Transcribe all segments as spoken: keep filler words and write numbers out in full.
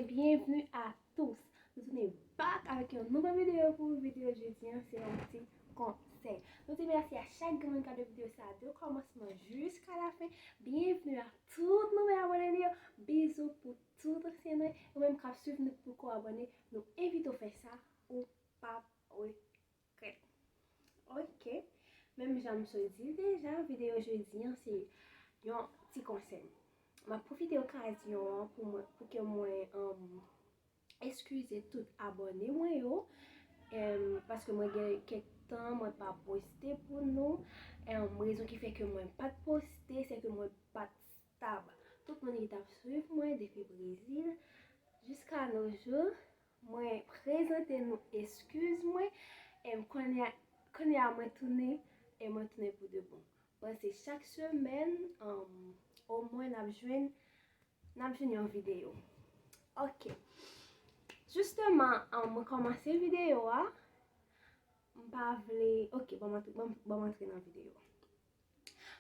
Bienvenue à tous. Nou tounen back avèk yon nouvo videyo pou videyo jodi an, se yon ti konsèy. Nou di mèsi a chak grenn moun k ap gade videyo sa a, de kòmansman jiska lafen. Bienvenue à tout nouvo abòne nou yo. Bizou pou tout ansyen nou. Ou menm k ap swiv nou poko abòne, nou envite w fè sa, ou p ap regrèt. Ok. Menm jan m sot di deja, videyo jodi an se yon ti konsèy. M ap pwofite okazyon an pou mwen, pou ke mwen, um, eskize tout abòne mwen yo, em, paske mwen gen kèk tan mwen pa poste pou nou. Em, rezon ki fè ke mwen pa t poste, se ke mwen pa t stab. Tout moun ki t ap swiv mwen depi Brezil, jiska nos jours, mwen prezante nou eskiz mwen. Em, kounye a, kounye a mwen tounen, e mwen tounen pou de bon. Panse chak semèn, em, omwen n ap jwenn, n ap jwenn yon videyo. Ok. Jisteman, em, mwen kòmanse videyo a. M pa vle, ok, ban m antre, ban m, ban m antre nan videyo.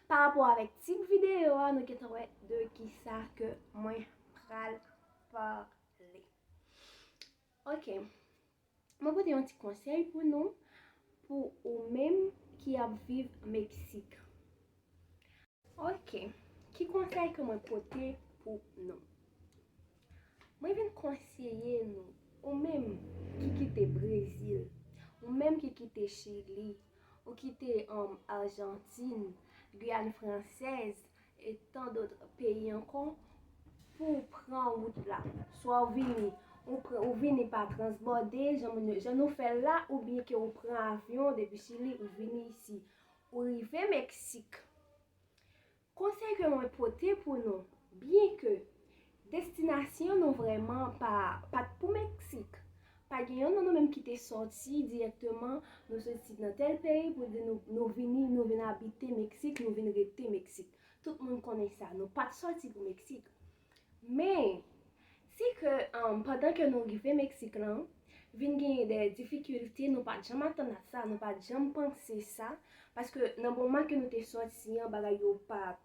Pa rapò avèk tit videyo a, nou gentan wè de kisa ke mwen pral pale. Ok. Mwen pote yon ti konsèy pou nou, pou ou menm ki ap viv Meksik. Ok. Ki konsèy ke mwen pote pou nou? Mwen vin konseye nou, ou menm ki kite Brezil, ou menm ki kite Chili, ou kite, um, Ajantin, Giyàn Fransèz, e tan dòt peyi ankò, pou w pran wout la. Swa w vini, ou pran, ou vini pa transbòde, jan moun yo, jan nou fè l la, oubyen ke w pran avyon depi Chili, ou vini isi. Ou rive Meksik. Konsèy ke mwen pote pou nou, byen ke destinasyon nou vrèman pa, pa t pou Meksik. Pa gen yonn nan nou menm ki te sòti dirèkteman, nou soti nan tèl peyi pou di nou, nou vini, nou vin abite Meksik, nou vin rete Meksik. Tout moun konnen sa, nou pa t sòti pou Meksik. Men, si ke, um, pandan ke nou rive Meksik lan, vin genyen de difikilte, nou pa t janm atann a sa, nou pa t janm panse sa, paske nan moman ke nou te sòti an, bagay yo pa,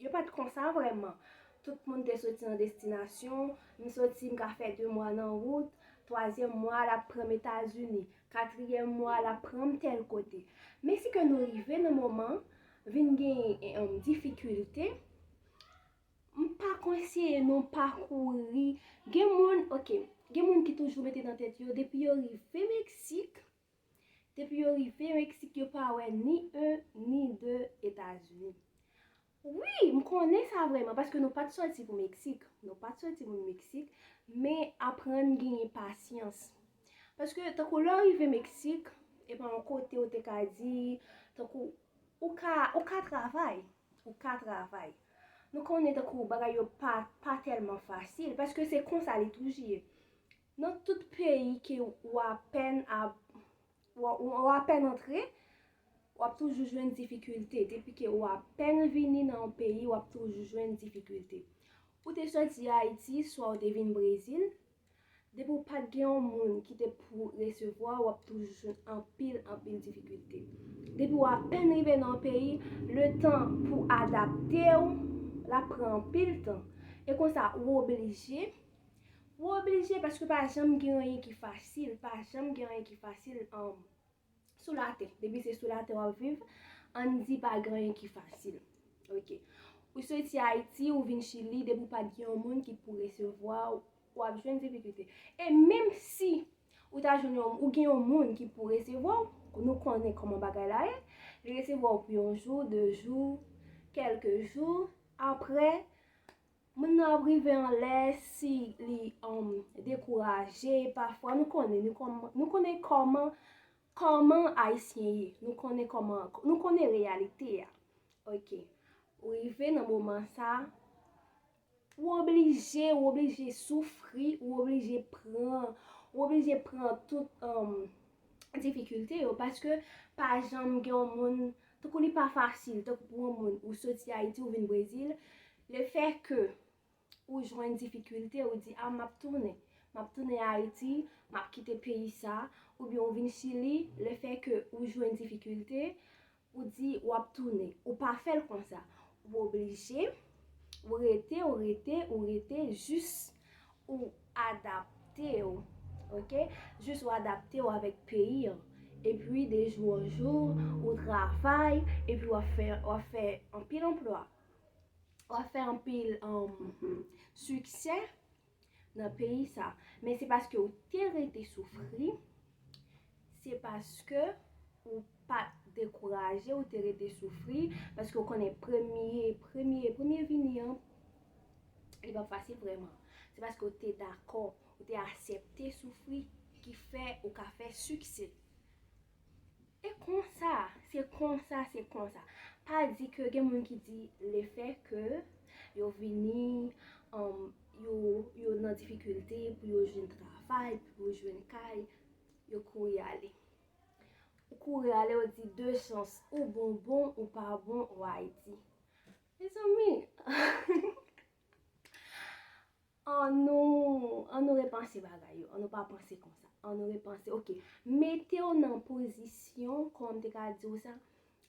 yo pa t konsa vrèman. Tout moun te soti nan destinasyon, m soti, m ka fè de mwa nan wout, twazyèm mwa l ap pran m Etazini, katriyèm mwa l ap pran m tèl kote. Men si ke nou rive nan moman, vin genyen, em, difikilte, m pa konseye nou pa kouri. Gen moun, ok, gen moun ki toujou mete nan tèt yo, depi yo rive Meksik, depi yo rive Meksik, yo pa wè ni en, ni de Etazini. Wi, m konnen sa vrèman, paske nou pa t sòti pou Meksik. Nou pa t sòti pou Meksik, men aprann genyen pasyans. Paske, tankou lè w rive Meksik, e pa yon kote ou te ka di, tankou, ou ka, ou ka travay, ou ka travay. Nou konnen tankou bagay yo pa, pa tèlman fasil, paske se konsa li toujou ye. Nan tout peyi ke w apèn ap, w, w, w apèn antre, w ap toujou jwenn difikilte. Depi ke w apèn vini nan yon peyi, w ap toujou jwenn difikilte. Ou te sòti Ayiti, swa w te vin Brezil, depi w pa t gen yon moun ki te pou resevwa w, w ap toujou jwenn anpil, anpil difikilte. Depi w apèn rive nan yon peyi, letan pou adapte w, l ap pran anpil tan. E konsa, ou oblije, ou oblije, paske pa janm gen anyen ki fasil, pa janm gen anyen ki fasil, um, sou latè. Depi se sou latè w ap viv, ann di pa gen anyen ki fasil. Ok. Ou soti Ayiti, ou vin Chili, depi w pa t gen yon moun ki pou resevwa w, w ap jwenn difikilte. E menm si ou ta jwenn yon, ou gen yon moun ki pou resevwa w, nou konnen kòman bagay la ye, li resevwa w pou yon jou, de jou, kèlke jou, apre, moun nan ap rive anlè, si li, um, dekouraje, pafwa, nou konnen, nou kòm-, nou konnen kòman, kòman Ayisyen ye, nou konnen kòman, nou konnen reyalite a. Ok. Ou rive nan moman sa, ou oblije, ou oblije soufri, ou oblije pran, ou oblije pran tout, um, difikilte yo, paske pa janm gen yon moun, tankou li pa fasil, tankou pou yon moun, ou soti Ayiti, ou vin Brezil, le fè ke ou jwenn difikilte, ou di, a, m ap tounen, m ap tounen Ayiti, m ap kite peyi sa, oubyen ou vin Chili, le fè ke ou jwenn difikilte, ou di w ap tounen, ou pa fè l konsa. Ou oblije, ou rete, ou rete, ou rete, jis ou Adapte w, oke? Jis ou adapte w avèk peyi an. Epi de jou an jou, ou travay, epi w ap fè, w ap fè anpil anplwa. W ap fè anpil, um, siksè nan peyi sa. Men se paske ou te rete soufri, se paske ou pa t dekouraje, ou te rete soufri, paske ou konnen premye, premye, premye vini an, li pa fasil vrèman. Se paske ou te dakò, ou te aksepte soufri ki fè ou ka fè siksè. E konsa, se konsa, se konsa. Pa di ke gen moun ki di lefè ke yo vini, um, yo, yo nan difikilte pou yo jwenn travay, pou yo jwenn kay, yo kouri ale. Ou kouri ale, ou di de sans, ou bon bon, ou pa bon, ou Ayiti. Mezanmi, an nou, an nou repanse bagay yo, an nou pa panse konsa, an nou repanse, oke, mete w nan pozisyon, kòman m te ka di w sa,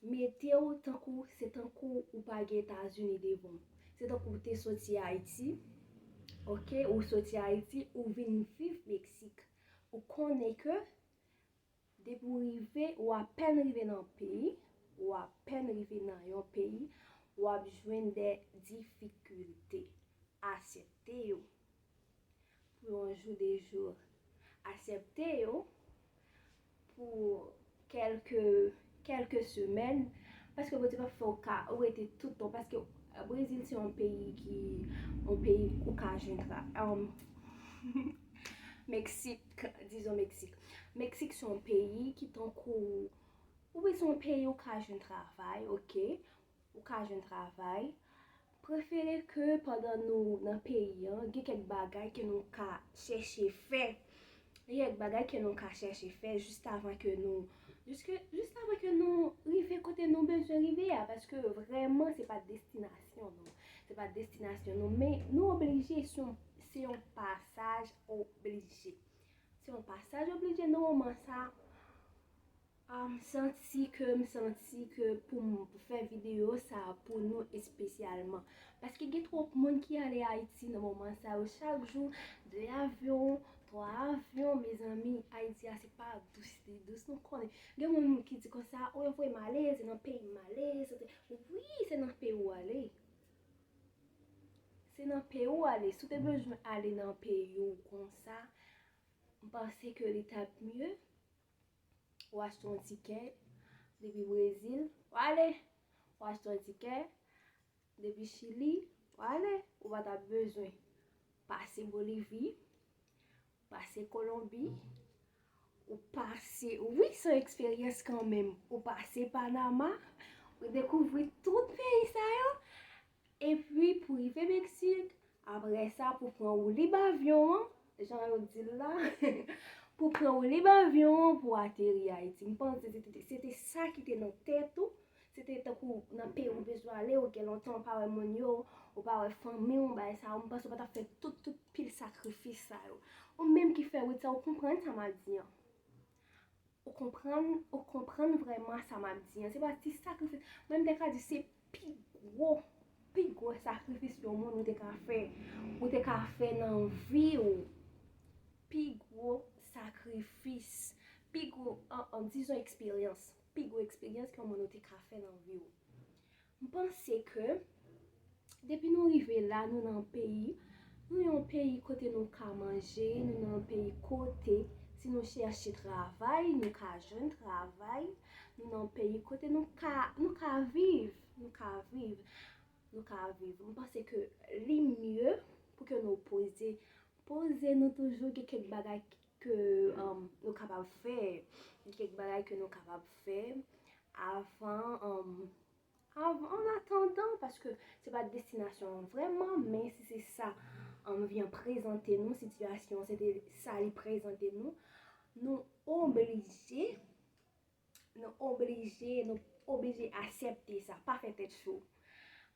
mete w tankou, se tankou ou pa gen Etazini devan w, se tankou ou te soti Ayiti, oke, ou soti Ayiti, ou vin viv Meksik, ou konnen ke depi w rive, ou apèn rive nan peyi, ou apèn rive nan yon peyi, w ap jwenn de difikilte. Aksepte yo pou yon jou de jou. Aksepte yo pou kèlke, kèlke semèn, paske Bondye p ap fè w ka rete tout tan, paske, eh, Brezil se yon peyi ki, yon peyi ou ka jwenn tra-, um, Meksik, dizon Meksik. Meksik se yon peyi ki tankou, wi, se yon peyi ou ka jwenn travay, oke? Ou ka jwenn travay. Prefere ke pandan nou nan peyi an, gen kèk bagay ke nou ka chèche fè. Gen kèk bagay ke nou ka chèche fè jis avan ke nou, jiske, jis avan ke nou rive kote nou bezwen rive a, paske vrèman se pa destinasyon nou. Se pa destinasyon nou, men nou oblije, se yon, se yon pasaj oblije. Se yon pasaj oblije nan moman sa. Ah, m santi ke, m santi ke pou m fè videyo sa pou nou espesyalman. Paske gen twòp moun ki ale Ayiti nan moman sa yo. Chak jou, de avyon, twa avyon, mezanmi, Ayiti a se pa dous, li dous, nou konnen. Gen moun ki di konsa, o, yo voye m ale, se nan peyi m ale, se te-, wi, se nan peyi w ale. Se nan peyi w ale. Si w te bezwen ale nan peyi w konsa, m panse ke li t ap mye ou achte yon tikè depi Brezil, w ale. Ou achte yon tikè depi Chili, w ale. Ou pa t ap bezwen pase Bolivi, pase Kolonbi, ou pase, wi, se yon eksperyans kanmenm. Ou pase Panama, ou dekouvri tout peyi sa yo. Epi, pou rive Meksik, apre sa, pou pran woulib avyon an, jan yo di l la, pou pran woulib avyon an, pou ateri Ayiti. M panse se te, se te sa ki te nan tèt ou. Se te tankou nan peyi ou bezwen ale, ou gen lontan ou pa wè moun yo, ou pa wè fanmi w, bagay sa yo. M panse ou pa t ap fè tout, tout pil sakrifis sa yo. Ou menm ki fè wout sa, ou konprann sa m ap di an. Ou konprann, ou konprann vrèman sa m ap di an. Se pa ti sakrifis. Mwen, m te ka di se pi gwo, pi gwo sakrifis yon moun ou te ka fè, ou te ka fè nan vi w. Pi gwo sakrifis, pi gwo, an, an, dizon eksperyans, pi gwo eksperyans ke yon moun ou te ka fè nan vi w. M panse ke depi nou rive la, nou nan peyi, nou yon peyi kote nou ka manje, nou nan peyi kote si nou chèche travay, nou ka jwenn travay, nou nan peyi kote nou ka, nou ka viv, nou ka viv, nou ka viv. M panse ke li mye pou ke nou poze, poze nou toujou, gen kèk bagay ke, um, nou kapab fè, gen kèk bagay ke nou kapab fè avan, um, Av-, an atandan, paske se pa destinasyon an vrèman, men si se sa, an, vi an prezante nou, sitiyasyon an se te sa li prezante nou, nou oblije, nou oblije, nou oblije aksepte sa, pa fè tèt cho.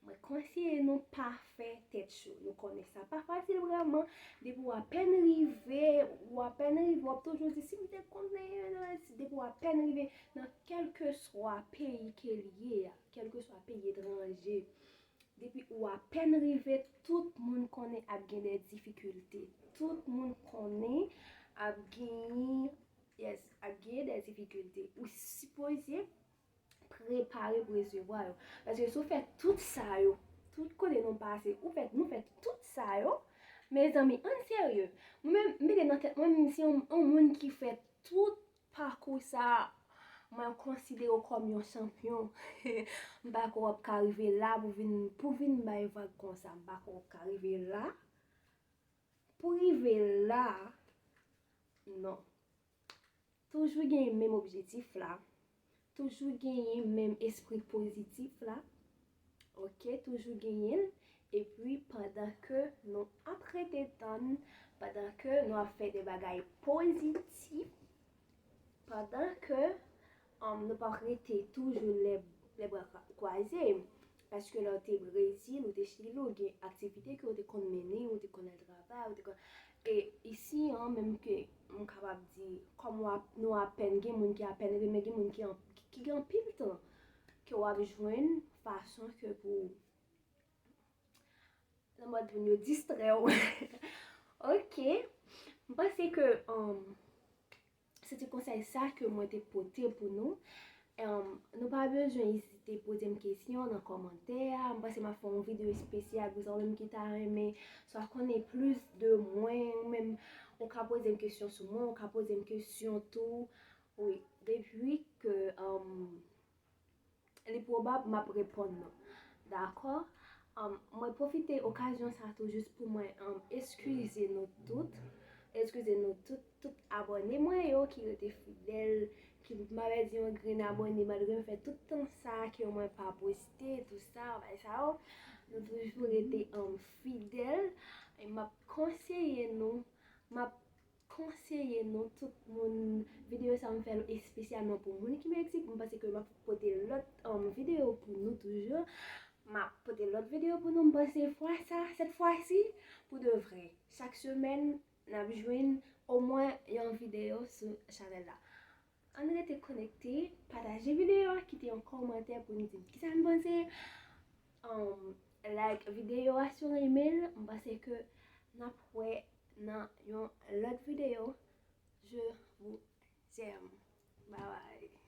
Mwen konseye nou pa fè tèt cho, nou konnen sa pa fasil vrèman, depi w apèn rive, w apèn rive, w ap toujou di, "Si m te konnen," depi w apèn rive nan kèlkeswa peyi ke l ye a, kèlkeswa peyi etranje, Depi ou apèn rive, tout moun konnen ap gen de difikilte. Tout moun konnen ap genyen, yes, ap genyen de difikilte. Ou sipoze prepare pou resevwa yo. Paske si w fè tout sa yo, tout kote nou pase, ou fè, nou fè tout sa yo, mezanmi, ann serye. Mwen menm, m mete nan tèt mwen, menm si yon, yon moun ki fè tout pakou sa, mwen konsidere w kòm yon chanpyon. M pa kwè w ap ka rive la pou vin, pou vin bay vag konsa. M pa kwè w ap ka rive la. Pou rive la, non. Toujou genyen menm objektif la. Toujou genyen menm espri pozitif la. Ok, toujou genyen l. Epi, pandan ke nou ap rete tann, pandan ke nou ap fè de bagay pozitif, pandan ke, um, nou p ap rete toujou lè, lè bra kwa-, kwaze, paske lè w te Brezil, ou te Chili, ou gen aktivite ke w te konn mennen, ou te konn al travay, ou te konn, e isi an, menm ke m kapab di, kòm w ap, nou apèn, gen moun ki apèn rive, men gen moun ki an, ki, ki gen anpil tan, ke w ap jwenn fason ke pou, nan mòd pou yo distrè w. Ok. M panse ke, um, se ti konsèy sa ke mwen te pote pou nou. Um, nou pa bezwen ezite poze m kesyon nan kòmantè a. M panse m ap fè yon videyo espesyal pou sa, ou menm ki ta renmen swa konnen plis de mwen, ou menm ou ka poze m kesyon sou mwen, ou ka poze m kesyon tou. Wi, depi ke, um, li pwobab m ap reponn nou. Dakò? Um, mwen pwofite okazyon sa tou jis pou mwen, um, eskize nou tout. Eskize nou tout, tout abòne mwen yo ki rete fidèl, ki m pa pèdi yon grenn abòne malgre m fè tout tan sa ke mwen pa poste, tou sa, bagay sa yo. Nou toujou rete, um, fidèl. E m ap konseye nou, m ap konseye nou tout moun, videyo sa m fè l espesyalman pou moun ki Meksik. M panse ke m ap pote lòt, um, videyo pou nou toujou. M ap pote lòt videyo pou nou. M panse fwa sa, sèt fwa si, pou de vrè. Chak semèn, n ap jwenn omwen yon videyo sou chanèl la. Ann rete konekte, pataje videyo a, kite yon kòmantè pou n di m kisa n panse. Um, like videyo a si w renmen l. M panse ke n ap wè nan yon lòt videyo. Je vous aime. Bye bye.